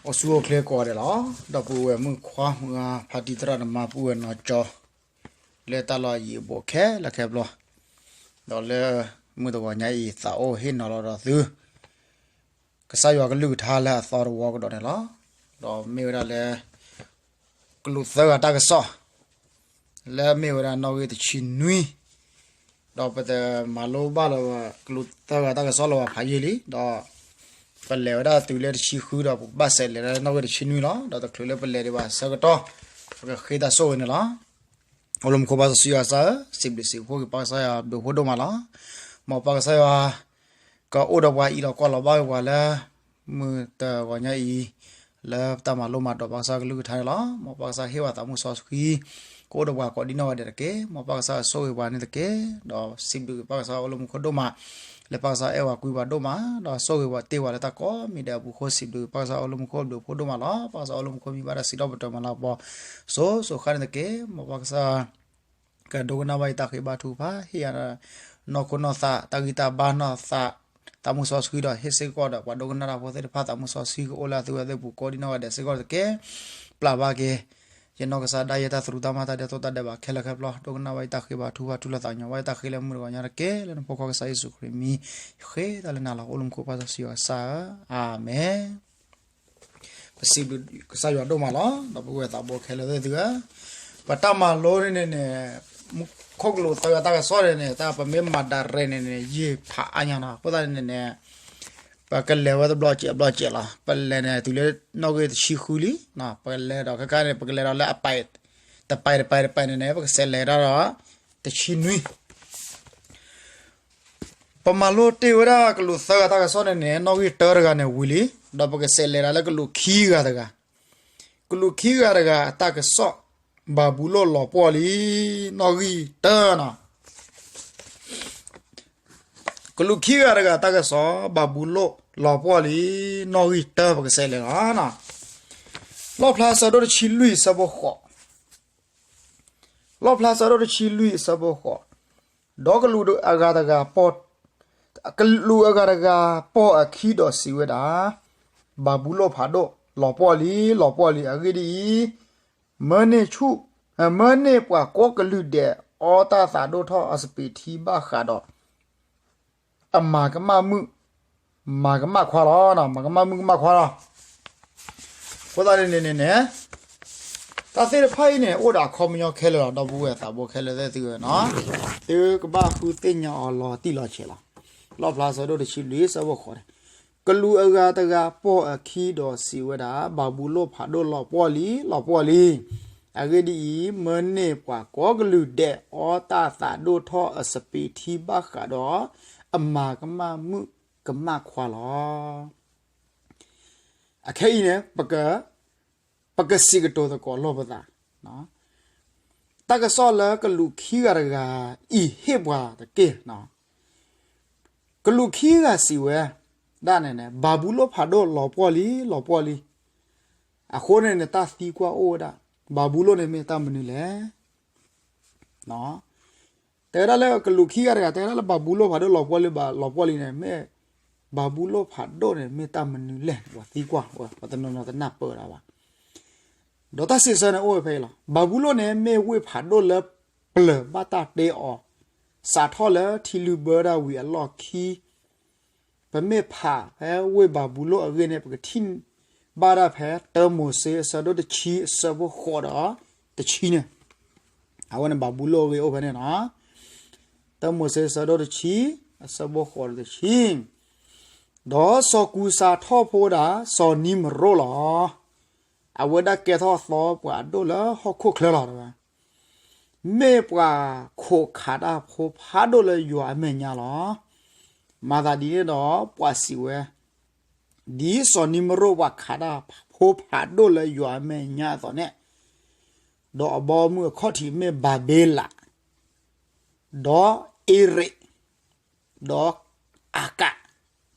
အိၣ်ဆူၣ်အိၣ်ချ့ကိးဂၤဒဲးလီၤ. ဒီပုၢ်ဝဲၢ်မုၣ်ခွါမုၢ်ဂၤ ဖါတံၢ်သရၣ်သမါ ပုၢ်ဝဲၢ်နီၢ်ကၠီ လၢတၢ်လီၢ်ယံၤအဘူးခဲလၢာ်ခဲဆ့ ဒီးလၢမုၢ်တဂီၤညါအံၤ သးအိၣ်ဟ့ၣ်နီၤလီၤဒီးသု ကစၢ်ယွၤကလုၢ်ကထါလၢအသီတဝီကဒီးန့ၣ်လီၤ. ဒီးမ့ၢ်ဝဲဒၣ်လၢ ကလူးသၢဂၤတၢ်ကစီၣ် လၢမ့ၢ်ဝဲဒၣ်နီၣ်ဂံၢ်တဆံနွံ, ဒီးပတမၤလိဘၣ်လၢၤ ကလူးသၢဂၤတၢ်ကစီၣ်လၢၤဘၣ်ဖးယံာ်လံ, ဒီး ပလဲၤဝဲဒၣ်တုၤလၢတဆံဃုဒီး ပကဘၣ်ဆဲးလဲၤဒၣ်လၢနီၣ်ဂံၢ်တဆံနွံလီၤ. ဒီးတချုးလၢပလဲၤဒံးဘၣ်ဆၢကတီၢ် ပကဃ့တၢ်ဆိၣ်ဂ့ၤန့ၣ်လီၤ. အိၣ်လၢမူခိၣ်ပၢ်စီဆှံယွၤကစၢ်ဧၢ, စံးဘျုးစံးဖှိၣ်က့ၤပၢ်ကစၢ်ယွၤဘျုးဖှိၣ်ဒိၣ်မးလီၤ. မ်ပၢ်ကစၢ်ယွၤ ကအိၣ်ဒီးပှၤအံၤဒီးကွၢ်လီၤဘၣ်က့ၤပှၤလၢ မုၢ်တဂီၤညါအံၤ လၢတၢ်မၤလိမၤဒိးပၢ်ကစၢ်ကလုၢ်ကထါန့ၣ်လီၤ. မ်ပၢ်ကစၢ်ဟ့ၣ်ပှၤသးမုၢ်စီဆှံ ကအိၣ်ဒီးပှၤကိးဒံနီၢ်ဂၤဒဲးတက့ၢ်. မ်ပၢ်ကစၢ်ဆိၣ်ဂ့ၤပှၤန့ၣ်တက့ၢ်. ဒီးစံးဘျုးက့ၤပၢ်ကစၢ်အိၣ်လၢမူခိၣ်ဒိၣ်မး လၢပၢ်ကစၢ်အဲၣ်ပှၤကွံပှၤဒိၣ်မး ဒီးဆိၣ်ဂ့ၤပှၤတ့ၢ်ပှၤလၢတၢ်ကိးမံၤဒဲးအပူၤအဃိ စံးဘျုးက့ၤပၢ်ကစၢ်အိၣ်လၢမူခိၣ်ဘျုးဖှိၣ်ဒိၣ်မးလီၤ. ပၢ်ကစၢ်အိၣ်လၢမူခိၣ်မံၤဘၣ်တၢ်စံးထီၣ်ပတြၢၤမၤလၤကပီၤ စိၤစိၤဃၣ်န့ၣ်တက့ၢ်. မ်ပၢ်ကစၢ် ကဒိကနၣ်ဘၣ်ယတၢ်ဃ့ဘါထုကဖၣ် ဟ့ၣ်ယၤ နီၢ်ခိနီၢ်သး တၢ်ဂံၢ်တၢ်ဘါနီၢ်သး သးမုၢ်စီဆှံဒီးဟ့ၣ်စ့ၢ်ကီးဒီး ပှၤဒိကနၣ်တၢ်ဖိသ့ၣ်တဖၣ် သးမုၢ်စီဆှံကအိၣ်လၢအသုဝဲသ့ၣ်ပူၤကိးဒံနီၢ်ဂၤဒဲးစ့ၢ်ကီးတက့ၢ်. ပျၢ်ဘၣ်က့ၤ ယနီၢ်ကစၢ်ဒၣ်ယဲ တၢ်သရူးတၢ်မၤတၢ်ဒဲးတိၢ်တၢ်ဒဲးဘးခဲလၢာ်ခဲဆ့ ဒိကနၣ်ဘၣ်ယတၢ်ဃ့ဘါထုကဖၣ် တူၢ်လိာ်သးကညီၤဘၣ်ယတၢ်ဃ့လၢမုၢ်တဂီၤညါတက့ၢ်. လၢနဖိခွါကစၢ်ယ့ၣ်ၡူးခရံာ်မံၤ ယဃ့တၢ်လၢနၤလီၤ. အိၣ်လၢမူခိၣ်ပၢ်စီဆှံယွၤကစၢ်ဧၢ, အၤမ့ၣ်. ပစံးဘျုးကစၢ်ယွၤဒိၣ်မးလီၤ. ဒီပုၢ်ဝဲၢ်သးဘိခဲလၢာ်သ့ၣ်သုဧၢ, ပတၢ်မၤလိန့ၣ်န့ၣ်န့ၣ် မူခိၣ်ကလူးသၢဂၤတၢ်ကစီၣ်န့ၣ်န့ၣ် တၢ်ပမ့ၢ်မၤဒၣ်ရဲၣ်န့ၣ်န့ၣ် ယံာ်ဖးအါညါနီၤ. အဃိသတးန့ၣ်န့ၣ် ပကလဲၤဝဲတဘျီကဲးဘျီကဲးလီၤ. ပလဲၤန့ၣ် တုၤလၢနီၣ်ဂံၢ်တဆံဃုလံ, ပကလဲၤဒီးခဲခါန့ၣ် ပကလဲၤဒီးလၢအပာ် တပာ်တပာ်တပာ်န့ၣ်န့ၣ် ပကဆဲးလဲၤဒၣ်ဒီး တဆံနွံ ပမၤလိတ့ၢ်ဝဲဒၣ်ကလူးသၢဂၤတၢ်ကစီၣ်န့ၣ်န့ၣ် နီၣ်ဂံၢ်တၢတဂၤန့ၣ်ဝံၤလံ, ဒီးပကဆဲးလဲၤဒၣ်လၢကလူးခံဂၤတဂၤ, ကလူးခံဂၤတဂၤအတၢ်ကစီၣ် ဘၤဘူလိၣ်လီၤပှီၢ်လံ, နီၣ်ဂံၢ်တၢနီၤ. ကလူးခံဂၤတဂၤတၢ်ကစီၣ် ဘၤဘူလိၣ်လီၤပှီၢ်လံ, နီၣ်ဂံၢ်တၢ ပကဆဲးလဲၤလီၤ. လီၣ်ဖျါဆၢဒိၣ်တဆံလွံၢ်ဆၢဖိဃိး လီၣ်ဖျါဆၢဒိၣ်တဆံလွံၢ်အဆၢဖိဃိး, ဒီးကလူးအဂၤတဂၤ ကလူးအဂၤတဂၤ ပိာ်အခံဒီးစံးဝဲဒၣ်, ဘၤဘူလိၣ်ဖးဒိၣ် လီၤပှီၢ်လံ, လီၤပှီၢ်လံ, အဂ့ၢ်ဒ်အံၤ, မၢန့ၢ်ဆူၣ်, မၢန့ၢ်ပှၤကိးကလုာ်ဒဲး အီတၢ်သးဒိၣ်ထီၣ်အစပံးထံဘၣ်ဃးဒီး အမၤကမၣ်မုၣ် မၤကမၣ်ခွါလီၤ, မၤကမၣ်မုၣ်ကမၣ်ခွါလီၤ. အဃိသတးန့ၣ်န့ၣ်န့ၣ် တၢ်သ့ၣ်တဖၣ်အံၤန့ၣ် အိၣ်ဒီးအခီပညီခဲလၢာ်လီၤ. ဒီပုၢ်ဝဲၢ်သးဘိခဲလၢာ်သ့ၣ်သုဧၢ, သုကဘၣ်ဃုသ့ၣ်ညါအီၤလီၤတံၢ်လီၤဆဲးလီၤ. လီၣ်ဖျါဆၢဒိၣ်တဆံလွံၢ်ဆၢဖိဃိးန့ၣ်, ကလူးအဂၤတဂၤပိာ်အခံဒီးစံးဝဲဒၣ်, ဘၤဘူလိၣ်ဖးဒိၣ်လီၤပှီၢ်လံ, လီၤပှီၢ်လံ. အဂ့ၢ်ဒ်အံၤ, မၢန့ၢ်ပှၤကိးကလုာ်ဒဲး အီတၢ်သးဒိၣ်ထီၣ်အစပံးထံဘၣ်ဃးဒီး အမၤကမၣ်မုၣ်ကမၣ်ခွါလီၤ. အခဲအံၤန့ၣ် ပကစံးကတိၤသကိးလိာ်ပသး, တၢ်ကစီၣ်လၢကလူးခံဂၤတဂၤအံၤဟ့ၣ်ပှၤတက့ၢ်. ကလူးခံဂၤစံးဝဲဒၣ်န့ၣ်န့ၣ် ဘၤဘူလိၣ်ဖးဒိၣ်လီၤပှီၢ်လံ, လီၤပှီၢ်လံ. အဃိန့ၣ်န့ၣ် တၢ်သံကွၢ်အိၣ်ဝဲဒၣ်, ဘၤဘူလိၣ်န့ၣ်မ့ၢ်တၢ်မနုၤလဲၣ်. တဲဝဲဒၣ်လၢကလူးခံဂၤတဂၤ တဲဝဲဒၣ်လၢဘၤဘူလိၣ်ဖးဒိၣ်လီၤပှီၢ်လံ, ဘၤဘူလိၣ်ဖးဒိၣ်န့ၣ် မ့ၢ်တၢ်မနုၤလဲၣ်န့ၣ် ပှၤသံကွၢ်, ပှၤတနီၤနီၤတနၢ်ပၢၢ်ဒၣ်ဘၣ်. ဒီးတၢ်စံးဆၢန့ၣ်အိၣ်ဝဲဖဲအံၤလီၤ. ဘၤဘူလိၣ်န့ၣ်မ့ၢ်ဝ့ၢ်ဖးဒိၣ်လၢပျၢၤဘၣ်တၢ်တ့အီၤ, စးထီၣ်လၢထံလုဘၢဒၣ်ဝံၤအလီၢ်ခံ ပမ့ၢ်ဖးဖဲဝ့ၢ်ဘၤဘူလိၣ်အဂ့ၢ်န့ၣ် ပကထံၣ်ဘၣ်ဒၣ်ဖဲတၢမိၤၡ့အဆၢဒိၣ်တဆံအဆၢဖိဃိးဒီးတဆံန့ၣ်, အဝဲန့ၣ်ဘၤဘူလိၣ်အဂ့ၢ်အိၣ်ဖဲန့ၣ်လီၤ. တၢမိၤၡ့အဆၢဒိၣ်တဆံ အဆၢဖိဃိးဒီးတဆံ, ဒီးစီၤကူစးထီၣ်ဖိဒၣ် စီၤနံမရိၣ်လီၤ. အဝဲဒၣ်ကဲထီၣ်သီပှၤအဒိၣ်လၢဟီၣ်ခိၣ်ချၢလီၤ. မ့ၢ်ပှၤခိးခးတၢ်ဖိဖးဒိၣ်လၢယွၤအမဲာ်ညါလီၤ. မၤသးဒ်န့ၣ်ဒီးပှၤစံးဝဲ, ဒ်စီၤနံမရိၣ်ပှၤခးတၢ်ဖိဖးဒိၣ်လၢယွၤအမဲာ်ညါအသိးန့ၣ်, ဒီးအဘီအမုၢ်အခီၣ်ထံးမ့ၢ်ဘၤဘ့လး, ဒီးအ့ရ့း, ဒီးအၤကး,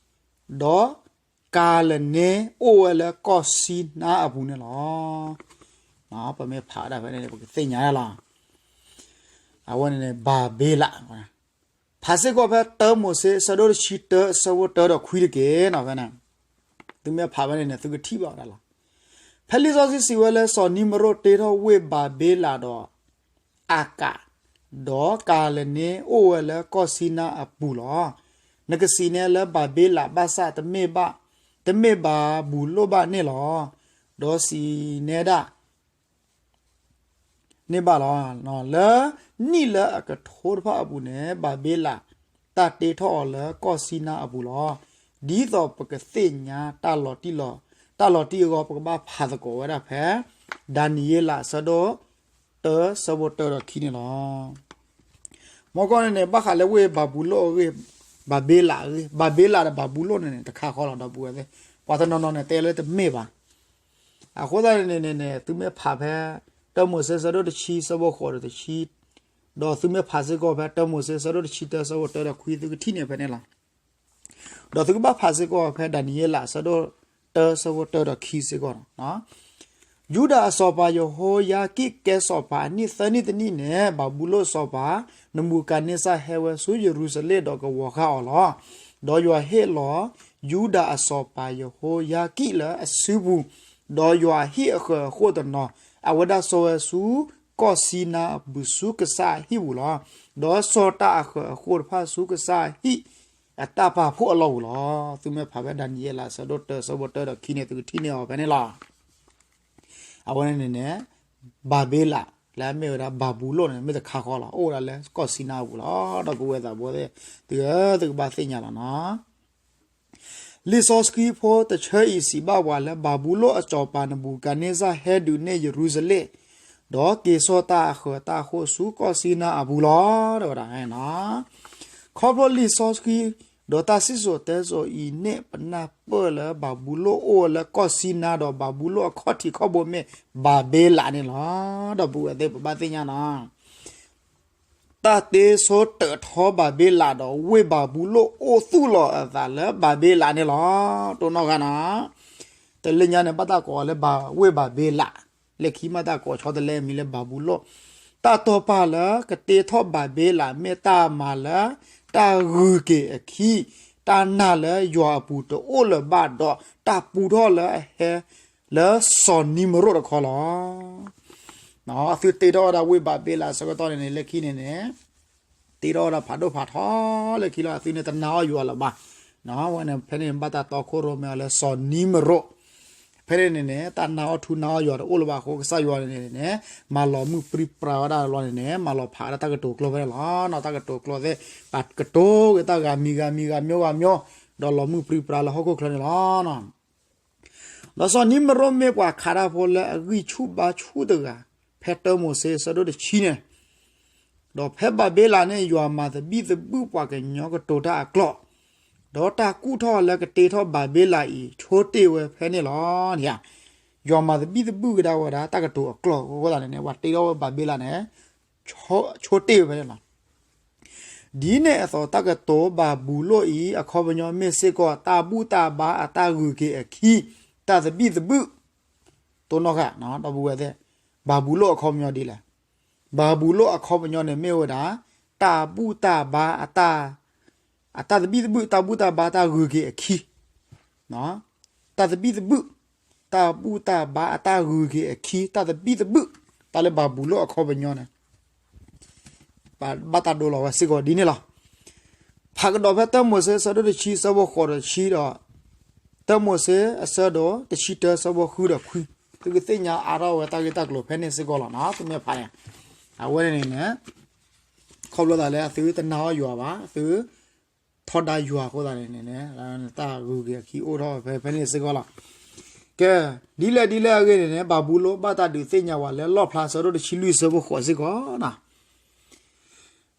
ဒီးကၤလန့ အိၣ်ဝဲလၢကီၢ်စံနါအပူၤန့ၣ်လီၤ. ပမ့ၢ်ဖးဝဲဒၣ်ဖဲန့ၣ် ပကသ့ၣ်ညါလီၤ. အဝဲန့ၣ်န့ၣ် ဘၤဘ့လး, ဖးစ့ၢ်ကီးဖဲတၢမိၤၡ့ အဆၢဒိၣ်တဆံတၢ အဆၢဖိတၢဒီးခွံတက့ၢ်နီၤ ဖဲန့ၣ်, သုမ့ၢ်ဖးဖဲန့ၣ်န့ၣ် သုကထံၣ်ဘၣ်ဝဲဒၣ်လီၤ. ဖဲလံာ်စီဆှံစံးဝဲလၢ စီၤနံမရိၣ်တ့ထီၣ်ဝ့ၢ်ဘၤဘ့လးဒီး အၤကး, ဒီးကၤလန့ အိၣ်ဝဲလၢကီၢ်စံနါအပူၤလီၤ. နကစံးနဲလၢဘၤဘ့လးဘၣ်ဆၣ် တမ့ၢ်ဘၣ်, တမ့ၢ်ဘၤဘူၤလိၣ်ဘၣ်န့ၣ်လီၤ. ဒီးစံးနဲဒၣ် န့ၢ်ဘၣ်လီၤ. လၢနံၣ်လၢအကထိတဖၣ်အပူၤန့ၣ် ဘၤဘ့လးတၢ်တ့ထီၣ်အီၤလၢကီၢ်စံနါအပူၤလီၤ. ဒ်သိးပကသ့ၣ်ညါတၢ်လီၤတံၢ်လီၤ, တၢ်လီၤတံၢ်အဂီၢ် ပကဘၣ်ဖးသကိးဝဲဒၣ်ဖဲ ဒၤနံးယ့လး အဆၢဒိၣ်တၢ ဆၢဖိတၢဒီးခံန့ၣ်လီၤ. မ့ၢ်ကီၢ်န့ၣ်န့ၣ် ဘၣ်ဃးလၢဝ့ၢ်ဘၤဘူၤလိၣ်အဂ့ၢ်, ဘၤဘ့လးအဂ့ၢ်, ဘၤဘ့လးဒီးဘၤဘူၤလိၣ်န့ၣ်န့ၣ် တခါဃီလီၤ ဒီပုၢ်ဝဲၢ်သ့ၣ်, ပှၤတနီၤနီၤန့ၣ် တဲလၢတမ့ၢ်ဘၣ်. အဃိသတးန့ၣ်န့ၣ်န့ၣ် သုမ့ၢ်ဖးဖဲ တၢမိၤၡ့ ဆၢဒိၣ်တဆံ ဆၢဖိဃိးဒီးတဆံ, ဒီးသုမ့ၢ်ဖးစ့ၢ်ကီးဖဲ တၢမိၤၡ့ ဆၢဒိၣ်တဆံတၢ ဆၢဖိတၢဒီးခွံ သုကထံၣ်န့ၢ်ဖဲန့ၣ်လီၤ. ဒီးသုကဘၣ်ဖးစ့ၢ်ကီးဖဲ ဒၤနံးယ့လး ဆၢဒိၣ်တၢ ဆၢဖိတၢဒီးခံစ့ၢ်ကီးလီၤ. ယူဒၤအစီၤပၤယဟိယၤကံၣ် ကဲစီၤပၤအနံၣ်သၢနံၣ်တနံၣ်န့ၣ် ဘၤဘူၤလိၣ်စီၤပၤ နဘူၤခၣ်နံစၢ် ဟဲဝဲဆူယရူၤၡလ့ၣ် ဒီးကဝီၤဃာ်အီၤလီၤ. ဒီးယွၤဟ့ၣ်လီၤ ယူဒၤအစီၤပၤယဟိယၤကံၣ်လၢအစုပူၤ, ဒီးယွၤအဟံၣ်အဃၢၤအဃိၣ်တနီၤ, အဝဲဒၣ်ဆိၣ်ဝဲဆူ ကီၢ်စံနါအပူၤ ဆူကစၢ်အဟံၣ်ပူၤလီၤ. ဒီးစီၤတၢ်အဃၢၤအဃိၣ်တဖၣ် ဆူကစၢ်အဟံၣ်အတၢ်ပာ်ဖှိၣ်အလီၢ်ပူၤလီၤ. သုမ့ၢ်ဖးဖဲ ဒၤနံးယ့လး ဆၢဒိၣ်တၢ ဆၢဖိတၢဒီးခံန့ၣ် သုကထံၣ်န့ၢ်အီၤဖဲန့ၣ်လီၤ. အဝဲန့ၣ်န့ၣ် ဘၤဘ့လး လၢအမ့ၢ်ဝဲဒၣ်ဘၤဘူၤလိၣ်န့ၣ် မ့ၢ်တခါဃီလီၤ. အိၣ်ဝဲဒၣ်လၢကီၢ်စံနါအပူၤလီၤ. ဒီပုၢ်ဝဲၢ်သးဘိသ့ၣ်, သု, သုကဘၣ်သ့ၣ်ညါလီၤနီၤ. လံာ်စီဆှံဖိတဆၢအံၤစံးဘၣ်ပှၤလၢ ဘၤဘူၤလိၣ်အစီၤပၤ နဘူၤခၣ်နံစၢ် ဟဲဒုးန့ၢ်ယရူၤၡလ့ၣ်, ဒီးက့ၤစိာ်တၢ်အဃၢၤတၢ်အဃိၣ် ဆူကီၢ်စံနါအပူၤလီၤ တဲဝဲဒၣ်. ခီဖျိလံာ်စီဆှံ ဒီးတၢ်စံၣ်စိၤတဲစိၤအံၤန့ၣ် ပနၢ်ပၢၢ်လၢ ဘၤဘူၤလိၣ်အိၣ်ဝဲလၢကီၢ်စံနါ ဒီးဘၤဘူၤလိၣ်အခီၣ်ထံးခီၣ်ဘိမ့ၢ် ဘၤဘ့လးန့ၣ်လီၤ. ဒီပုၢ်ဝဲၢ်သ့ၣ် ပဘၣ်သ့ၣ်ညါနီၤ. တၢ်တ့ဆိတၢးထီဘၤဘ့လးဒီး ဝ့ၢ်ဘၤဘူၤလိၣ်အိၣ်သူၣ်လီၤအသးလၢဘၤဘ့လးန့ၣ်လီၤ. တိၢ်နီၣ်ဂၤနီၤ, တလၢညါန့ၣ် ဘၣ်တၢ်ကိးအီၤလၢ ဝ့ၢ်ဘၤဘ့လး, လၢခံမ့ၢ်တၢ်ကိးဆီတလဲမံၤလၢဘၤဘူၤလိၣ်. တၢ်တီၢ်ပာ်လၢကတ့ထီၣ်ဘၤဘ့လး မ့ၢ်တၢ်မၤလၢတၢ်ဂုၤက့ၤအခံ, တၢ်နာ်လၢယွၤအပူၤတအိၣ်လၢၤဘၣ်ဒီး တၢ်ပူထီၣ်လၢအဟဲ လၢစီၤနံမရိၣ်တခီလီၤ. အသုတ့ထီၣ်ဝဲဒၣ်ဝ့ၢ်ဘၤဘ့လးအဆၢကတီၢ်န့ၣ်န့ၣ် လၢခံန့ၣ်န့ၣ် တ့ထီၣ်ဝဲဒၣ်ဖးဒိၣ်ဖးထီလၢခံလီၤ. အသုန့ၣ်တနာ်အီၣ်ယွၤလၢၤဘၣ်. ဝဲန့ၣ် ဖဲန့ၣ်ဘၣ်တၢ်တီခိၣ်ရိၣ်မဲအီၤလၢစီၤနံမရိၣ်. ဖဲန့ၣ်န့ၣ်န့ၣ် တၢ်နာ်အီၣ်ထူနာ်အီၣ်ယွၤတအိၣ်လၢၤဘၣ်အဃိ ကစၢ်ယွၤန့ၣ်န့ၣ် မၤလီၤမုၢ်ပြံပြါဝဲဒၣ်လီၤန့ၣ်န့ၣ် မၤလီၤဖးဝဲဒၣ်တၢ်ကတိၤကျိာ်ဖဲန့ၣ်လီၤ. တၢ်ကတိၤကျိာ်သ့ၣ် ပှၤကတိၤက့ၤတၢ်ဂၤမံၤဂၤမံၤဂၤမျိုးဂၤမျိုး ဒီးလီၤမုၢ်ပြံပြါလၢဟီၣ်ခိၣ်ချၢန့ၣ်လီၤ. ဒီးစီၤနံမရိၣ်မ့ၢ်ပှၤခးတၢ်ဖိလၢအဂံၢ်ဆူၣ်ဘါဆူၣ်တဂၤ, ဖဲတၢမိၤၡ့အဆၢဒိၣ်တဆံန့ၣ်, ဒီးဖဲဘၤဘ့လးန့ၣ် ယွၤမၤသဘံၣ်သဘုၣ်ပှၤကညီကတိၤတၢ်အကျိာ်, ဒီးတၢ်ကူၣ်ထီၣ်လၢကတ့ထီၣ်ဘၤဘ့လးအံၤ ဆိတ့ၢ်ဝဲဖဲန့ၣ်လီၤ. ယွၤမၤသဘံၣ်သဘုၣ်ကဒါဝဲဒၣ် တၢ်ကတိၤအကျိာ်အဃိသတးန့ၣ်န့ၣ် ပှၤတ့ထီၣ်ဝဲဘၤဘ့လးန့ၣ် ဆိတ့ၢ်ဝဲဖဲန့ၣ်လီၤ. ဒ်န့ၣ်အသိး တၢ်ကတိၤဘၤဘူၤလိၣ်အံၤ အခီပညီမ့ၢ်စ့ၢ်ကီး တၢ်ဘူၣ်တၢ်ဘါအတၢ်ဂုၤက့ၤအခံ, တၢ်သဘံၣ်သဘုၣ်, တိၢ်နီၣ်ဃာ် ဒီပုၢ်ဝဲၢ်သ့ၣ်, ဘၤဘူၤလိၣ်အခီပညီဒ်လဲၣ်. ဘၤဘူၤလိၣ်အခီပညီန့ၣ်မ့ၢ်ဝဲဒၣ် တၢ်ဘူၣ်တၢ်ဘါအတၢ်, အတၢ်သဘံၣ်သဘုၣ် တၢ်ဘူၣ်တၢ်ဘါတၢ်ဂုၤက့ၤအခံ တၢ်သဘံၣ်သဘုၣ်, တၢ်ဘူၣ်တၢ်ဘါအတၢ်ဂုၤက့ၤအခံ တၢ်သဘံၣ်သဘုၣ်, တၢ်လၢဘၤဘူၤလိၣ်အခီပညီန့ၣ် ဘၣ်တၢ်ဒိလီၤဝဲစ့ၢ်ကီးဒ်န့ၣ်လီၤ. ဖးကဒီးဖဲတၢမိၤၡ့အဆၢဒိၣ်တဆံ ဆၢဖိဃိးဒီးတဆံဒီး တၢမိၤၡ့အဆၢဒိၣ်တဆံတၢ ဆၢဖိဃုဒီးခွံ, သုကသ့ၣ်ညါအါထီၣ်ဝဲတၢ်ဂ့ၢ်တၢ်ကျိၤဖဲန့ၣ်စ့ၢ်ကီးလီၤ. သုမ့ၢ်ဖးန့ၣ် အဝဲန့ၣ်န့ၣ် ခီဖျိသးလၢအသုတနာ်အီၣ်ယွၤဘၣ်, သုထီဒါယွၤအဃိသတးန့ၣ်န့ၣ် တၢ်ဂုၤက့ၤအခံအိၣ်ထီၣ်ဖဲဖဲန့ၣ်စ့ၢ်ကီးလီၤ. ကဲ, ဒ်လဲၣ်ဒ်လဲၣ်အဂ့ၢ်န့ၣ်န့ၣ် ဘၤဘူၤလိၣ်ဘၣ်တၢ်ဒုးသ့ၣ်ညါဝဲလၢလီၣ်ဖျါဆၢဒိၣ်တဆံလွံၢ်ဆၢဖိဃိးစ့ၢ်ကီး,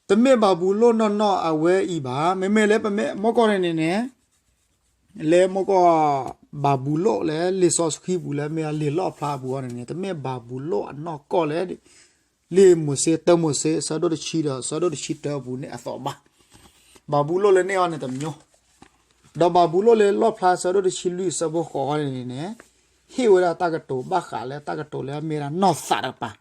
တမ့ၢ်ဘၤဘူၤလိၣ်နီၢ်နီၢ်အဝဲအံၤဘၣ်. မ့မ့ၢ်လၢပမ့ၢ်မ့ၢ်ကီၢ်န့ၣ်န့ၣ်န့ၣ် လၢမ့ၢ်ကီၢ် ဘၤဘူၤလိၣ်လၢလံာ်စီဆှံပူၤလၢမ့ၢ်လံာ်လီၣ်ဖျါအပူၤအီၤန့ၣ်န့ၣ် တမ့ၢ်ဘၤဘူၤလိၣ်အနီၢ်ကီၢ်လၢ လံာ်မိၤၡ့ တၢမိၤၡ့ အဆၢဒိၣ်တဆံဒီး အဆၢဒိၣ်တဆံတၢအပူၤန့ၣ်အသိးဘၣ်. ဘၤဘူၤလိၣ်လၢန့ၢ်အီၤန့ၣ်တမံၤ, ဒီးဘၤဘူၤလိၣ်လၢလီၣ်ဖျါဆၢဒိၣ်တဆံလွံၢ်ဆၢဖိဃိးန့ၣ်န့ၣ် ဟ့ၣ်ဝဲဒၣ်တၢ်ကတိၤဘၣ်ဃးလၢတၢ်ကတိၤလၢအမ့ၢ်ဒၣ်နီၢ်သးတကပၤ,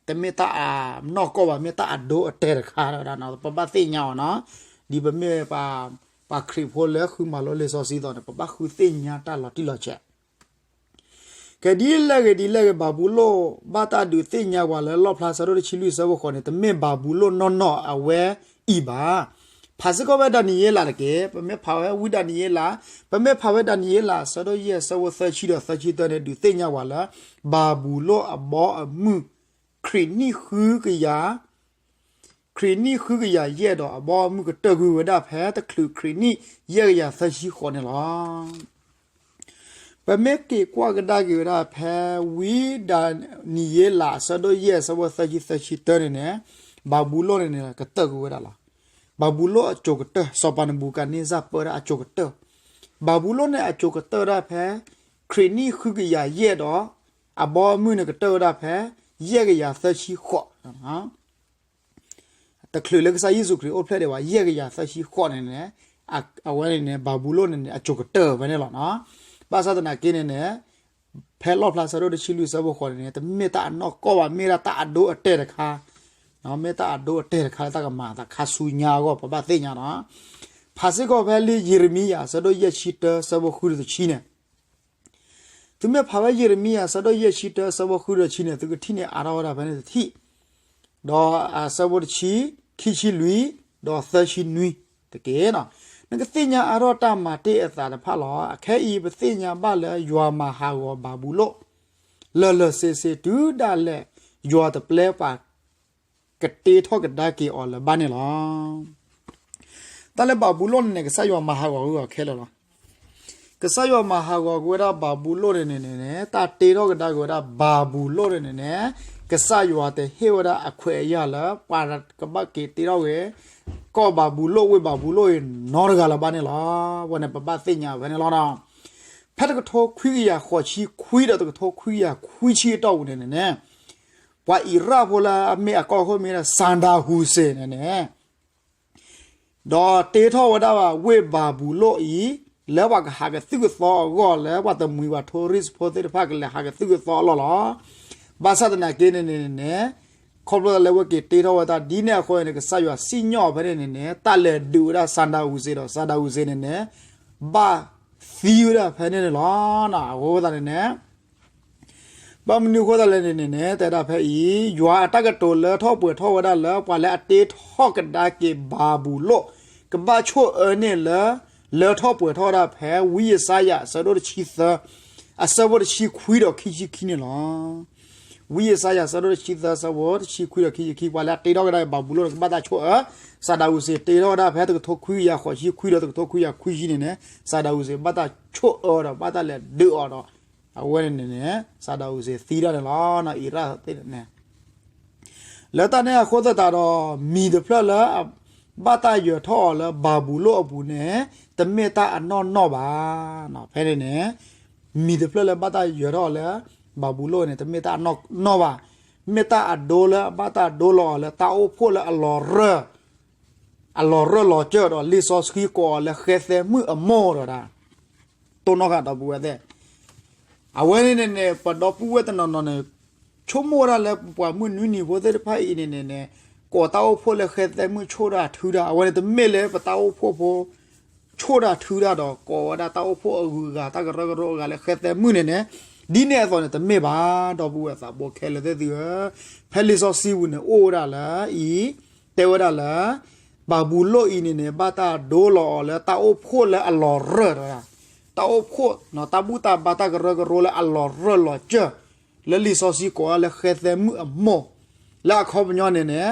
တမ့ၢ်တၢ်အနီၢ်ကီၢ်ဘၣ်, မ့ၢ်တၢ်အဒိအတဲာ်တခါဝဲဒၣ်, ပဘၣ်သ့ၣ်ညါအီၤနီၤ, ဒ်ပမ့ၢ် ပှၤခရံာ်ဖိလၢဃုမၤလိလံာ်စီဆှံအသိးန့ၣ် ပဘၣ်ဃုသ့ၣ်ညါတၢ်လီၤတံၢ်လီၤဆဲး ကဲဒ်လဲၣ်ဂ့ၤဒ်လဲၣ်ဂ့ၤ ဘၤဘူလိၣ်ဘၣ်တၢ်ဒုးသ့ၣ်ညါပှၤလၢလီၣ်ဖျါဆၢဒိၣ်တဆံလွံၢ်ဆၢဖိဃိးန့ၣ် တမ့ၢ်ဘၤဘူလိၣ်နီၢ်နီၢ်အဝဲအံၤဘၣ်. ဖးစ့ၢ်ကီးဖဲဒၤနံးယ့လးတက့ၢ်. ပမ့ၢ်ဖးဝဲဝံဒၤနံးယ့လး, ပမ့ၢ်ဖးဝဲဒၤနံးယ့လး ဆၢဒိၣ်ယဲၢ် ဆၢဖိသၢဆံဒီးသၢဆံတၢန့ၣ် ဒုးသ့ၣ်ညါပှၤလၢ ဘၤဘူလိၣ်အဘီအမုၢ် ခရံာ်နံၣ်ဃုကယၤ ခရံာ်နံၣ်ဃုကယၤယဲၢ်ဒီးအဘီအမုၢ်ကတၢၢ်ကွံာ်ဝဲဒၣ်ဖဲတချုးခရံာ်နံၣ်ယဲၢ်ကယၤသၢဆံဃိးန့ၣ်လီၤ. ပမ့ၢ်က့ၤကွၢ်ကဒါက့ၤဝဲဒၣ်ဖဲဝံဒၤနံးယ့လး ဆၢဒိၣ်ယဲၢ် ဆၢဖိသၢဆံ သၢဆံတၢန့ၣ်န့ၣ်, ဘၤဘူလိၣ်န့ၣ်န့ၣ် ကတၢၢ်ကွံာ်ဝဲဒၣ်လီၤ. ဘၤဘူလိၣ်အစိၤကတၢၢ် စီၤပၤနဘူၤခၣ်နံစၢ်ပၢဝဲဒၣ်အစိၤကတၢၢ်, ဘၤဘူလိၣ်န့ၣ်အစိၤကတၢၢ်ဝဲဒၣ်ဖဲ ခရံာ်နံၣ်ဃုကယၤယဲၢ်ဒီး အဘီအမုၢ်န့ၣ်ကတၢၢ်ဝဲဒၣ်ဖဲ ယဲၢ်ကယၤသၢဆံဃိး တချုးလၢကစၢ်ယ့ၣ်ၡူးခရံာ်အိၣ်ဖျဲၣ်ဒံးဘၣ် ယဲၢ်ကယၤသၢဆံဃိးန့ၣ်န့ၣ်, အဝဲန့ၣ်န့ၣ် ဘၤဘူလိၣ်န့ၣ်န့ၣ် အစိၤကတၢၢ်ဖဲန့ၣ်လီၤ. ဘၣ်ဆၣ်သနာ်က့န့ၣ်န့ၣ်, ဖဲလီၣ်ဖျါဆၢဒိၣ်တဆံလွံၢ်ဆၢဖိဃိးန့ၣ်န့ၣ် တမ့ၢ်တၢ်အနီၢ်ကီၢ်ဘၣ် မ့ၢ်ဒၣ်တၢ်အဒိအတဲာ်တခါ, မ့ၢ်တၢ်အဒိအတဲာ်တခါလၢတၢ်ကမၤအသးခါဆူညါအဂီၢ် ပဘၣ်သ့ၣ်ညါနီၤ. ဖးစ့ၢ်ကီးဖဲလံာ်ယံးရမံယၤ ဆၢဒိၣ်ယဲၢ်ဆံတၢ ဆၢဖိဃုဒီးတဆံန့ၣ် သုမ့ၢ်ဖးဝဲယံးရမံယၤ ဆၢဒိၣ်ယဲၢ်ဆံတၢ ဆၢဖိဃုဒီးတဆံန့ၣ် သုကထံၣ်န့ၢ်အါထီၣ်ဝဲဒၣ်ဖဲန့ၣ်တထံၣ်, ဒီးအဆၢဖိတဆံ, ခံဆံလွံၢ်, ဒီးသၢဆံနွံတက့ၢ်. နကသ့ၣ်ညါအါထီၣ်တၢ်မၤတ့ၢ်အသးတဖၣ်လီၤ. အခဲအံၤ ပသ့ၣ်ညါဘၣ်လၢယွၤမၤဟးဂီၤဘၤဘူလိၣ် လၢာ်လၢာ်ဆ့ဆ့တုၤဒၣ်လဲာ် ယွၤတပျဲပှၤ ကတ့ထီၣ်ကဒါက့ၤအီၤလၢၤဘၣ်န့ၣ်လီၤ. တၢ်လၢဘၤဘူလိၣ်န့ၣ်န့ၣ် ကစၢ်ယွၤမၤဟးဂီၤကွံာ်အီၤခဲလၢာ်လီၤ. ကစၢ်ယွၤမၤဟးဂီၤကွံာ်ဝဲဒၣ်ဘၤဘူလိၣ်န့ၣ်န့ၣ်န့ၣ် တၢ်တ့ထီၣ်ကဒါက့ၤဝဲဒၣ်ဘၤဘူလိၣ်န့ၣ်န့ၣ်န့ၣ်, ကစၢ်ယွၤတဟ့ၣ်ဝဲဒၣ်အခွဲးအယာ်လၢ ပှၤကဘၣ်က့ၤတ့ထီၣ်ဝဲ ကီၢ်ဘၤဘူလိၣ်ဝ့ၢ်ဘၤဘူလိၣ်အံၤနီတဂၤလၢၤဘၣ်န့ၣ်လီၤ. အဝဲန့ၣ် ပဘၣ်သ့ၣ်ညါဖဲန့ၣ်လီၤ. ဖဲတကထိခွံကယၤဃိးဆံခွံဒီးတကထိခွံကယၤခွံဆံအတီၢ်ပူၤန့ၣ်န့ၣ်န့ၣ်, ပှၤအံရၣ်ဖိလၢအမ့ၢ်အကီၢ်ခိၣ်မ့ၢ်ဝဲဒၣ် Saddam Hussein န့ၣ်န့ၣ် ဒီးတ့ထီၣ်ဝဲဒၣ်ဝ့ၢ်ဘၤဘူလိၣ်အံၤ လၢပှၤကဟးကသုၣ်ကသီအဂီၢ် လၢပှၤတမှံၤပှၤ tourist ဖိသ့ၣ်တဖၣ်ကလဲၤဟးကသုၣ်ကသီအလီၢ်လီၤ. ဘၣ်ဆၣ်သနာ်က့န့ၣ်န့ၣ်န့ၣ်, ခီဖျိလၢအဝဲက့ၤတ့ထီၣ်ဝဲတၢ်ဒ်န့ၣ်အဃိန့ၣ် ကစၢ်ယွၤစံၣ်ညီၣ်ဖဲန့ၣ်န့ၣ်န့ၣ် တၢ်လဲၤဒုးဝဲဒၣ် Saddam Hussein ဒီး Saddam Hussein န့ၣ်န့ၣ် ဘၣ်သံဝဲဒၣ်ဖဲန့ၣ်န့ၣ်လီၤ. အဃိသတးန့ၣ်န့ၣ် ဘၣ်မနုၤအဃိသတးလဲၣ်န့ၣ်န့ၣ်န့ၣ် တဲဒၣ်ဖဲအံၤ ယွၤအတၢ်ကတိၤလၢထီၣ်ပှဲၤထီၣ်ဝဲဒၣ်လၢ ပှၤလၢအတ့ထီၣ်ကဒါက့ၤဘၤဘူလိၣ် ကဘၣ်ဆိၣ်အၢန့ၢ်လၢ လၢထီၣ်ပှဲၤထီၣ်ဝဲဒၣ်ဖဲ ဝံယၡါယၤ အဆၢဒိၣ်တဆံသၢ အဆၢဖိတဆံခွံဒီးခံဆံခံန့ၣ်လီၤ. ဝံယၡါယၤ အဆၢဒိၣ်တဆံသၢ အဆၢဖိတဆံခွံဒီးခံဆံခံ ပှၤလၢအတ့ထီၣ်ကဒါက့ၤဘၤဘူလိၣ်န့ၣ် ကဘၣ်တၢ်ဆိၣ်အၢ, Saddam Hussein တ့ထီၣ်ဝဲဒၣ်ဖဲတကထိခွံကယၤဃိးဆံခွံဒီးတကထိခွံကယၤခွံဆံန့ၣ်န့ၣ် Saddam Hussein ဘၣ်တၢ်ဆိၣ်အၢဒီး ဘၣ်တၢ်လဲၤဒုးအီၤဒီး အဝဲန့ၣ်န့ၣ်န့ၣ် Saddam Hussein သံဒၣ်န့ၣ်လီၤ. အံရၣ်သ့ၣ်န့ၣ်န့ၣ် လၢတၢ်န့ၣ်အဃိသတးဒီး မံၤတဖျၢၣ်လၢ ဘၣ်တၢ်ယၢၤထီၣ်အီၤလၢဘၤဘူလိၣ်အပူၤန့ၣ် တမ့ၢ်တၢ်အနီၢ်နီၢ်ဘၣ်. ဖဲန့ၣ်န့ၣ် မံၤတဖျၢၣ်လၢဘၣ်တၢ်ယၢၤထီၣ်အီၤလၢ ဘၤဘူလိၣ်န့ၣ် တမ့ၢ်တၢ်အနီၢ်နီၢ်ဘၣ်. မ့ၢ်တၢ်အဒိလၢဘၣ်တၢ်ဒိလီၤအီၤလၢတၢ်အိၣ်ဖှိၣ်လၢအလီၤရၢၢ် အလီၤရၢၢ်လီၤစၢၢ်ဒီး လံာ်စီဆှံကိးအီၤလၢဃဲသဲမုၣ်အမိၢ်ဒီးဒၣ် တိၢ်နီၣ်ဃာ်ဒီပုၢ်ဝဲၢ်သ့ၣ်, အဝဲန့ၣ်န့ၣ်န့ၣ် ပဒီပုၢ်ဝဲၢ်တနီၤနီၤန့ၣ် ဆိကမိၣ်ဝဲဒၣ်လၢပပှၤမုၢ်နွံနံၤဖိသ့ၣ်တဖၣ်အံၤန့ၣ်န့ၣ်န့ၣ် ကိးတၢ်အိၣ်ဖှိၣ်လၢဃဲသဲမုၣ်ဆိၣ်တၢ်ထုတၢ် အဝဲန့ၣ်တမ့ၢ်လၢပတၢ်အိၣ်ဖှိၣ်ဖိ ဆိၣ်တၢ်ထုတၢ်ဒီး ကိးဝဲဒၣ်တၢ်အိၣ်ဖှိၣ်အဂုၤအဂၤ တၢ်ကရၢကရိအဂၤလၢဃဲသဲမုၣ်န့ၣ်န့ၣ် ဒ်န့ၣ်အသိးန့ၣ် တမ့ၢ်ဘၣ် ဒီပုၢ်ဝဲၢ်သးဘိခဲလၢာ်သ့ၣ်သုဧၢ, ဖဲလံာ်စီဆှံပူၤန့ၣ် အိၣ်ဝဲဒၣ်လၢအံၤ တဲဝဲဒၣ်လၢ ဘၤဘူလိၣ်အံၤန့ၣ်န့ၣ် ဘၣ်တၢ်ဒိလီၤအီၤလၢတၢ်အိၣ်ဖှိၣ်လၢအလီၤရၢၢ်ဒီး တၢ်အိၣ်ဖှိၣ် တၢ်ဘူၣ်တၢ်ဘါတၢ်ကရၢကရိလၢအလီၤရၢၢ်လီၤစၢၢ် လၢလံာ်စီဆှံကိးဝဲဒၣ်လၢဃဲသဲမုၣ်အမိၢ် လၢအခီပညီန့ၣ်န့ၣ်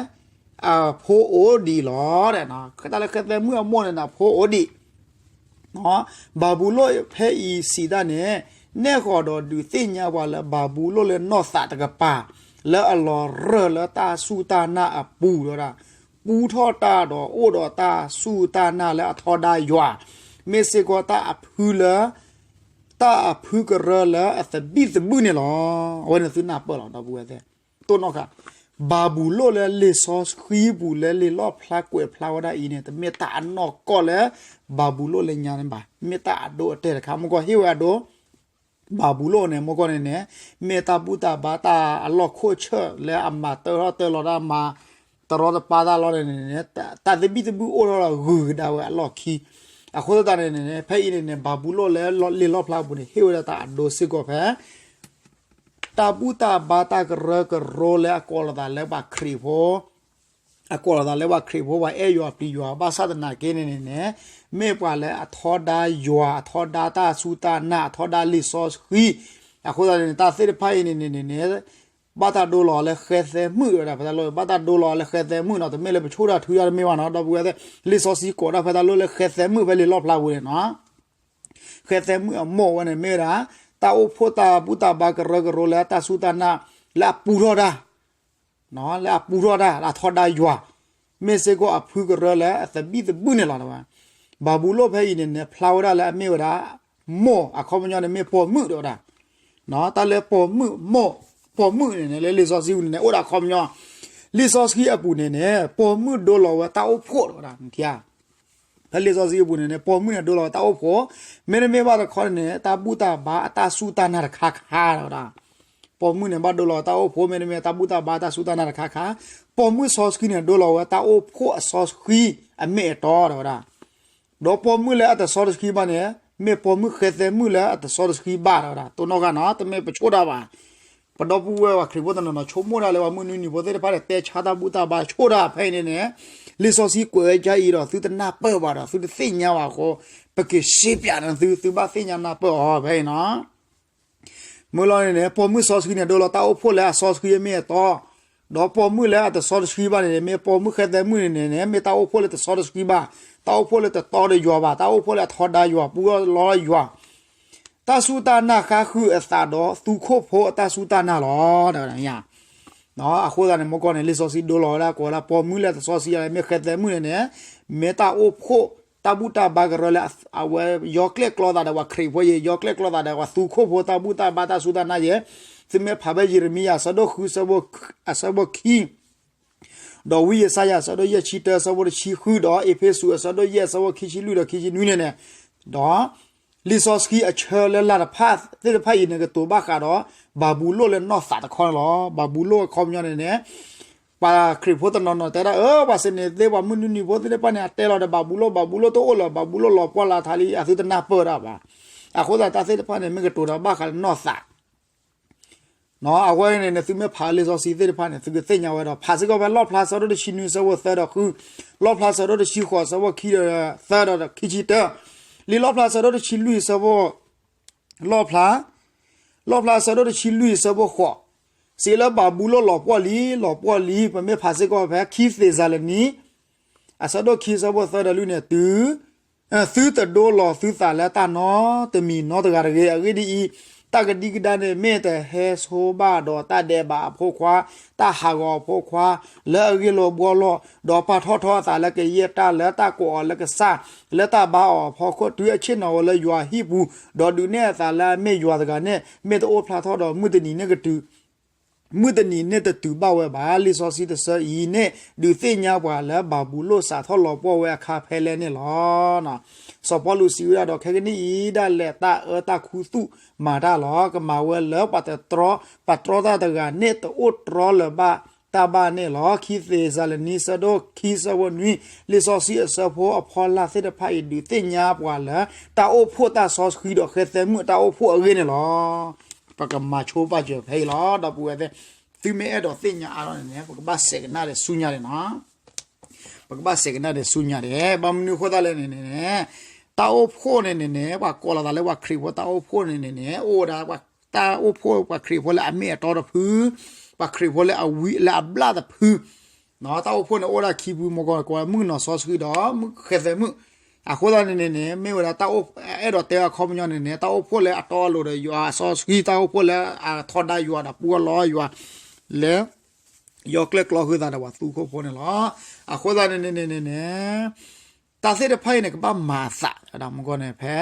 အဖိအိၣ်ဒံးလီၤ. တၢ်လၢဃဲသဲမုၣ်အမိၢ်န့ၣ်န့ၣ် အဖိအိၣ်ဒံး ဘၤဘူလိၣ်ဖဲအံၤစံးတၢ်န့ၣ် နဲၣ်ဃီၤဒီးဒုးသ့ၣ်ညါပှၤလၢဘၤဘူလိၣ်လၢနီၢ်သးတကပၤ လၢအလီၤရၢၢ်လၢတၢ်စူၢ်တၢ်နာ်အပူၤဒီး ပူထီၣ်တၢ်ဒီးအိၣ်ဒီးတၢ်စူၢ်တၢ်နာ်လၢအထီဒါယွၤ မ့ၢ်စ့ၢ်ကီးတၢ်အဖုလၢ တၢ်အဖုကရၢလၢအသဘံၣ်သဘုၣ်န့ၣ်လီၤ. အဝဲန့ၣ်သုနၢ်ပၢၢ်လီၤ ဒီပုၢ်ဝဲၢ်သ့ၣ် တိၢ်နီၣ်ဃာ် ဘၤဘူလိၣ်လၢလံာ်စီဆှံပူၤလၢလံာ်လီၣ်ဖျါကွဲးဖျါဝဲဒၣ်အံၤန့ၣ် တမ့ၢ်တၢ်အနီၢ်ကီၢ်လၢ ဘၤဘူလိၣ်လၢညါန့ၣ်ဘၣ်. မ့ၢ်တၢ်အဒိအတဲာ်တခါ မ့ၢ်ကီၢ်ဟ့ၣ်ဝဲအဒိ ဘၤဘူလိၣ်န့ၣ် မ့ၢ်ကီၢ်န့ၣ်န့ၣ် မ့ၢ်တၢ်ဘူၣ်တၢ်ဘါတၢ်အလီၢ်ခိၣ်ဆၢၣ်လၢအမၤတၢထီၣ်တၢလီၤတၢ်မၤ တရီတပါတၢ်လီၤန့ၣ်န့ၣ် တၢ်သဘံၣ်သဘုၣ်အိၣ်ထီၣ်ဒီးဂုၤကဒါဝဲအလီၢ်ခံ အဃိသတးန့ၣ်န့ၣ် ဖဲအံၤန့ၣ်န့ၣ် ဘၤဘူလိၣ်လၢလံာ်လီၣ်ဖျါပူၤန့ၣ် ဟ့ၣ်ဝဲဒၣ်တၢ်အဒိစ့ၢ်ကီးဖဲ တၢ်ဘူၣ်တၢ်ဘါတၢ်ကရၢကရိလၢအကိးလီၤသးလၢပှၤခရံာ်ဖိ အကိးလီၤသးလၢပှၤခရံာ်ဖိ ပှၤအဲၣ်ယွၤပျံၤယွၤ ဘၣ်ဆၣ်သနာ်က့န့ၣ်န့ၣ်န့ၣ် မ့ၢ်ပှၤလၢအထီဒါယွၤ အထီဒါတၢ်စူၢ်တၢ်နာ် အထီဒါလံာ်စီဆှံ အဃိသတးန့ၣ် တၢ်သ့ၣ်တဖၣ်အံၤန့ၣ်န့ၣ်န့ၣ် ဘၣ်တၢ်ဒိလီၤလၢဃဲသဲမုၣ်ဝဲဒၣ် ဖဲတၢ်လီၢ် ဘၣ်တၢ်ဒိလီၤလၢဃဲသဲမုၣ်နီၤ တမ့ၢ်လၢပဆိၣ်တၢ်ထုတၢ်တမ့ၢ်ဘၣ်နီၤ ဒီပုၢ်ဝဲၢ်သ့ၣ် လံာ်စီဆှံကိးဒၣ်ဖဲတၢ်လီၢ်လၢဃဲသဲမုၣ်ဖဲလံာ်လီၣ်ဖျါပူၤန့ၣ်နီၤ ဃဲသဲမုၣ်အမိၢ်ဝဲန့ၣ်မ့ၢ်ဝဲဒၣ် တၢ်အိၣ်ဖှိၣ်တၢ်ဘူၣ်တၢ်ဘါကရၢကရိလၢတၢ်စူၢ်တၢ်နာ် လၢအပူထီၣ်တၢ် လၢအပူထီၣ်တၢ် လၢအထီဒါယွၤ မ့ၢ်စ့ၢ်ကီးအဖုကရၢလၢအသဘံၣ်သဘုၣ်န့ၣ်လီၤ. ဘၤဘူလိၣ်ဖဲအံၤန့ၣ်န့ၣ် ဖျါဝဲဒၣ်လၢအမ့ၢ်ဝဲဒၣ် မိၢ်အခီပညီန့ၣ်မ့ၢ်ပိာ်မုၣ်ဒီးဝဲဒၣ် တၢ်လၢပိာ်မုၣ်မိၢ် ပိာ်မုၣ်န့ၣ်န့ၣ် လၢလံာ်စီဆှံပူၤန့ၣ်န့ၣ် အိၣ်ဒီးအခီပညီ လံာ်စီဆှံအပူၤန့ၣ်န့ၣ် ပိာ်မုၣ်ဒိလီၤဝဲတၢ်အိၣ်ဖှိၣ်ဒီးဝဲဒၣ် ဖဲလံာ်စီဆှံအပူၤန့ၣ်န့ၣ် ပိာ်မုၣ်န့ၣ်ဒိလီၤဝဲတၢ်အိၣ်ဖှိၣ် မ့တမ့ၢ်ဘၣ်တခီန့ၣ်န့ၣ် တၢ်ဘူၣ်တၢ်ဘါအတၢ်စူၢ်တၢ်နာ်တခါခါဒီးဝဲဒၣ် ပိာ်မုၣ်န့ၣ်ဘၣ်ဒိလီၤဝဲတၢ်အိၣ်ဖှိၣ် မ့တမ့ၢ်တၢ်ဘူၣ်တၢ်ဘါတၢ်စူၢ်တၢ်နာ်တခါခါ ပိာ်မုၣ်စီဆှံန့ၣ် ဒိလီၤဝဲတၢ်အိၣ်ဖှိၣ်အစီဆှံအမ့ၢ်အတီဒီးဝဲဒၣ် ဒီးပိာ်မုၣ်လၢအတစီတဆှံဘၣ်န့ၣ် မ့ၢ်ပိာ်မုၣ်ဃဲသဲမုၣ်လၢအတစီတဆှံဘၣ်ဒီးဝဲဒၣ် တိၢ်နီၣ်ဃာ်နီၤ တမ့ၢ်ပဆိၣ်တၢ်ဘၣ် ပဒီပုၢ်ဝဲၢ်ပှၤခရံာ်ဖိတနီၤနီၤ ဆိကမိၣ်တၢ်လၢပှၤမုၢ်နွံနံၤဖိသ့ၣ်တဖၣ်န့ၣ် တဲဆါတၢ်ဘူၣ်တၢ်ဘါဆိၣ်တၢ်ဖဲအံၤန့ၣ်န့ၣ် လံာ်စီဆှံကွဲးဝဲဒ်အံၤဒီး သုတနၢ်ပၢၢ်ဘၣ်ဒီး သုတသ့ၣ်ညါဘၣ်အဃိ ပက့ၤရှဲပၠးန့ၣ်သု သုဘၣ်သ့ၣ်ညါနၢ်ပၢၢ်အီၤဖဲအံၤနီၤ မုၢ်လီၤန့ၣ်န့ၣ် ပိာ်မုၣ်စီဆှံန့ၣ် ဒိလီၤတၢ်အိၣ်ဖှိၣ်လၢအစီဆှံအမ့ၢ်အတီ ဒီးပိာ်မုၣ်လၢအတစီတဆှံဘၣ်န့ၣ်န့ၣ် မ့ၢ်ပိာ်မုၣ်ဃဲသဲမုၣ်န့ၣ်န့ၣ် မ့ၢ်တၢ်အိၣ်ဖှိၣ်လၢတစီတဆှံဘၣ် တၢ်အိၣ်ဖှိၣ်လၢတတီဒီးယွၤဘၣ် တၢ်အိၣ်ဖှိၣ်လၢတတီဒီးယွၤ ပူထီၣ်လီၤယွၤ တၢ်စူၢ်တၢ်နာ်ဃါဃုာ်အသးဒီးသူခိၣ်ဖိအတၢ်စူၢ်တၢ်နာ်လီၤ. အဃိသတးန့ၣ် မုၢ်ကီၢ်န့ၣ် လံာ်စီဆှံဒိလီၤဝဲဒၣ်ကိးဝဲဒၣ် ပိာ်မုၣ်လၢတစီဆှံယၤ မ့ၢ်ဃဲသဲမုၣ်န့ၣ်န့ၣ် မ့ၢ်တၢ်အိၣ်ဖှိၣ် တၢ်ဘူၣ်တၢ်ဘါကရၢလၢ အဝဲယီၤကျဲၣ်ကျီသးဒီးပှၤခရံာ်ဖိယဲ ယီၤကျဲၣ်ကျီသးဒီးပှၤသူခိၣ်ဖိတၢ်ဘူၣ်တၢ်ဘါတၢ်စူၢ်တၢ်နာ်ယဲ သုမ့ၢ်ဖးဖဲယံးရမံယၤ အဆၢဒိၣ်ဃု အဆၢဖိခံ ဒီးဝံယၡါယၤ အဆၢဒိၣ်ယဲၢ်ဆံတၢ အဆၢဖိတဆံဃု ဒီးအ့းဖ့းစူး အဆၢဒိၣ်ယဲၢ် အဆၢဖိခံဆံလွံၢ်ဒီးခံဆံနွံန့ၣ်န့ၣ် ဒီး လံာ်စီဆှံအဆၢလၢလၢ်တဖၣ်သ့ၣ်တဖၣ်အံၤန့ၣ် ကတိၤဘၣ်ဃးဒီး ဘၤဘူလိၣ်လၢနီၢ်သးတခီန့ၣ်လီၤ. ဘၤဘူလိၣ်အခီပညီန့ၣ်န့ၣ် ပှၤခရံာ်ဖိတနီၤနီၤတဲဒၣ် အၢ ပှၤစနေသ့ၣ် ပှၤမုၢ်နွံနံၤဖိသ့ၣ်တဖၣ်န့ၣ် အတဲလီၤဒီး ဘၤဘူလိၣ် ဘၤဘူလိၣ်တအိၣ်လၢၤ ဘၤဘူလိၣ်လီၤပှီၢ်လၢထးလံ အသုတနၢ်ပၢၢ်ဒၣ်ဘၣ်. အဃိသတးတၢ်သ့ၣ်တဖၣ်န့ၣ် မ့ၢ်ကတိၤဒီးဘၣ်ဃးလၢနီၢ်သး အဝဲန့ၣ်န့ၣ် သုမ့ၢ်ဖးလံာ်စီဆှံသ့ၣ်တဖၣ်န့ၣ် သုကသ့ၣ်ညါဝဲဒီး ဖးစ့ၢ်ကီးဖဲလီၣ်ဖျါဆၢဒိၣ်တဆံနွံဆၢဖိသၢဒီးဃု, လီၣ်ဖျါဆၢဒိၣ်တဆံဃိးဆၢဖိခံဒီးသၢဒီးခံဆံတၢ, လံာ်လီၣ်ဖျါဆၢဒိၣ်တဆံလွံၢ်ဆၢဖိ လီၣ်ဖျါ, လီၣ်ဖျါဆၢဒိၣ်တဆံလွံၢ်ဆၢဖိဃိး, စံးလၢဘၤဘူလိၣ်လီၤပှီၢ်လံ, လီၤပှီၢ်လံ, ပမ့ၢ်ဖးစ့ၢ်ကီးဖဲခံသ့းစၤလနံ အဆၢဒိၣ်ခံဆၢဖိသၢဒီးလွံၢ်န့ၣ် တုၤ သုတဒိလီၤသုသးလၢတၢ်နီတမံၤနီတဂၤတဂ့ၤ. အဂ့ၢ်ဒ်အံၤ, တၢ်ကဒံကဒါန့ၣ်မ့ၢ်တဟဲဆိဘၣ်ဒီးတၢ်ဒဲးဘးအဖိခွါ, တၢ်ဟးဂီၤအဖိခွါ, လၢအဂ့ၢ်လိာ်ဘှီလိာ်, ဒီးပာ်ထီၣ်ထီအသးလၢကယဲၢ်တၢ်လၢတၢ်ကိးအီၤလၢကစၢ်, လၢတၢ်ဘါအီၤအဖီခိၣ်, တုၤအဆ့ၣ်နီၤဝဲလၢယွၤဟံၣ်ပူၤ, ဒီးဒုးနဲၣ်အသးလၢအမ့ၢ်ယွၤတဂၤန့ၣ်, မ့ၢ်တအိၣ်ဖျါထီၣ်ဒီး မုၢ်တနံၤန့ၣ်ကတုၤ မုၢ်တနံၤန့ၣ်တတုၤဘၣ်ဝဲဘၣ်. လံာ်စီဆှံတဆၢအံၤန့ၣ် ဒုးသ့ၣ်ညါပှၤလၢဘၤဘူလိၣ်စးထီၣ်လီၤပှီၢ်ဝဲအခါဖဲလဲၣ်န့ၣ်လီၤ. စီၤပီလူးစံးဝဲဒၣ်ဒီး ခဲကနံၣ်အံၤဒၣ်လဲာ် တၢ်အၢတၢ်ခူသူၣ်မၤတၢ်လီၤ. ကမၤဝဲလၢပှၤတတြီ, ပှၤတြီတၢ်တဂၤန့ၣ် တအိၣ်တြီလၢၤဘၣ်တၢ်ဘၣ်န့ၣ်လီၤ. ခံသ့းစၤလနံ ဆၢဒိၣ်ခံ ဆၢဖိနွံ, လံာ်စီဆှံအဆၢဖိအဖီလာ်သ့ၣ်တဖၣ်အံၤ ဒုးသ့ၣ်ညါပှၤလၢ တၢ်အိၣ်ဖှိၣ်တၢ်စီဆှံဒီးဃဲသဲမုၣ်တၢ်အိၣ်ဖှိၣ်အဂ့ၢ်န့ၣ်လီၤ. ပကမၤဆိပာ်စၢၤဖဲအံၤလီၤ. ဒီပုၢ်ဝဲၢ်သ့ၣ်, သုမ့ၢ်အဲၣ်ဒိးသ့ၣ်ညါအါထီၣ်န့ၣ်န့ၣ် ပကဘၣ်စဲးကနၣ်ဒီးဆူညါန့ၣ်နီၤ. ပကဘၣ်စဲးကနၣ်ဒီးဆူညါန့ၣ်, ဘၣ်မနုၤအဃိသတးလဲၣ်န့ၣ်န့ၣ်, တၢ်အိၣ်ဖှိၣ်န့ၣ်န့ၣ်န့ၣ် ပှၤကိးလီၤသးလၢပှၤခရံာ်ဖိတၢ်အိၣ်ဖှိၣ်န့ၣ်န့ၣ်န့ၣ် အိၣ်ဝဲဒၣ် တၢ်အိၣ်ဖှိၣ်ပှၤခရံာ်ဖိလၢအမ့ၢ်အတီတဖု, ပှၤခရံာ်ဖိလၢအဝံလၢအဘျၣ်တဖု တၢ်အိၣ်ဖှိၣ်န့ၣ်အိၣ်ဒၣ်ခံဖု မ့ၢ်ကီး ကိးဝဲမုၣ်ကနီၤစီဆှံဒီးမုၣ်ဃဲသဲမုၣ်. အဃိသတးန့ၣ်န့ၣ်န့ၣ် မ့ၢ်ဝဲဒၣ်တၢ်အိၣ်, အဲၣ်ဒိးတဲအခီပညီန့ၣ်န့ၣ် တၢ်အိၣ်ဖှိၣ်လၢအတီအလိၤဒီးယွၤစီဆှံ, တၢ်အိၣ်ဖှိၣ်လၢအထီဒါယွၤဒီးပှီၢ်လီၤယွၤ လၢ ယီၤကျဲၣ်ကျီဃုာ်သးဒီးပှၤသူခိၣ်ဖိန့ၣ်လီၤ. အဃိသတးန့ၣ်န့ၣ်န့ၣ်န့ၣ် တၢ်သ့ၣ်တဖၣ်အံၤန့ၣ် ကဘၣ်မၤအသး, မ့ၢ်ကီးန့ၣ် ဖဲ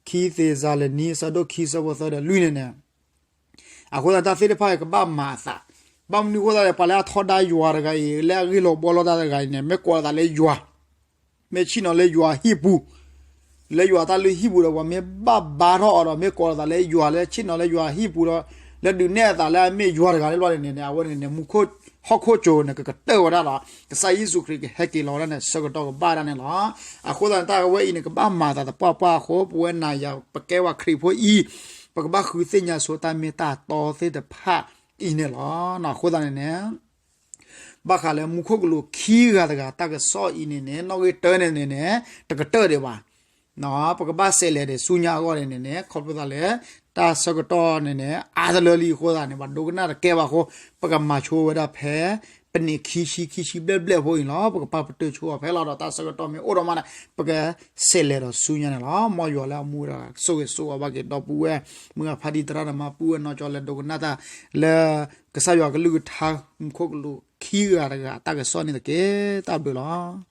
ခံသ့းစၤလနံ အဆၢဒိၣ်ခံ ဆၢဖိသၢဒီးလွံၢ်န့ၣ်န့ၣ် အဃိသတးတၢ်သ့ၣ်တဖၣ်အံၤကဘၣ်မၤအသး, ဘၣ်မနုၤအဃိသတးလဲၣ် ပှၤလၢအထီဒါယွၤတဂၤအံၤ လၢအဂ့ၢ်လိာ်ဘှီလိာ်တၢ်တဂၤအံၤန့ၣ် မ့ၢ်ကိးလီၤသးလၢယွၤ မ့ၢ်ဆ့ၣ်နီၤလၢယွၤဟံၣ်ပူၤ, လၢယွၤတၢ်လုၢ်ဟံၣ်ပူၤဒီး ပှၤမ့ၢ်ဘၣ်ဘါထီၣ်အီၤဒီး မ့ၢ်ကိးလီၤသးလၢယွၤလၢဆ့ၣ်နီၤလၢယွၤဟံၣ်ပူၤဒီး လၢဒုးနဲၣ်အသးလၢအမ့ၢ်ယွၤတဂၤန့ၣ်လီၤန့ၣ်န့ၣ် အဝဲန့ၣ်န့ၣ် မူခိၣ်ဟီၣ်ခိၣ်ကၠိၤန့ၣ် ကကတၢၢ်ဝဲဒၣ်လီၤ. ကစၢ်ယ့ၣ်ၡူးခရံာ်ကဟဲက့ၤလီၤဝဲဒၣ်န့ၣ် ဆၢကတီၢ်ကဘၣ်ဒၣ်န့ၣ်လီၤ. အဃိသတးန့ၣ် တၢ်ဝဲအံၤန့ၣ် ကဘၣ်မၤသးသပှၢ်ပှၢ်အဃိ ပဝဲနၤယၤပကဲပှၤခရံာ်ဖိအံၤ ပကဘၣ်ဃုသ့ၣ်ညါဆိတၢ်မ့ၢ်တၢ်တီသ့ၣ်တဖၣ်အံၤန့ၣ်လီၤ. အဃိသတးန့ၣ်န့ၣ် ဘၣ်ဃးလၢမူခိၣ်ကလူးခံဂၤတဂၤတၢ်ကစီၣ်အံၤန့ၣ်န့ၣ် နီၣ်ဂံၢ်တၢန့ၣ်န့ၣ်န့ၣ် တကတၢၢ်ဒံးဘၣ်. ပကဘၣ်စးလဲၤဒီးဆူညါအဂီၢ်န့ၣ်န့ၣ်န့ၣ် ခီဖျိသးလၢ တၢ်ဆၢကတီၢ်န့ၣ်န့ၣ် အါတလၢလံအဃိသတးန့ၣ် ပှၤဒိကနၣ်တကဲဘၣ်အဃိ ပကမၤဆိဝဲဒၣ်ဖဲ ပနံၣ်ခံဆံ ခံဆံဘျဲၣ်ဘျဲၣ်ဖိအံၤလီၤ. ပကပာ်ပတုာ်ဆိအီၤဖဲလီၤဒီး တၢ်ဆၢကတီၢ်မ့ၢ်အိၣ်ဒီးမးန့ၣ် ပကစးလဲၤဒီးဆူညါန့ၣ်လီၤ. မ်ယွၤလၢအမူဝဲဒၣ် ဆိၣ်ဂ့ၤဆိၣ်ဝါဘၣ်က့ၤဒီပုၢ်ဝဲၢ် မုၢ်ဂၢ်ဖါတံၤသရၣ်သမါ ပုၢ်ဝဲၢ်နီၢ်ကၠီလၢဒိကနၣ်တၢ်လၢ ကစၢ်ယွၤကလုၢ်ကထါ မူခိၣ်ကလူးခံဂၤတဂၤတၢ်ကစီၣ်န့ၣ်တက့ၢ်. တၢ်ဘျုးလီၤ.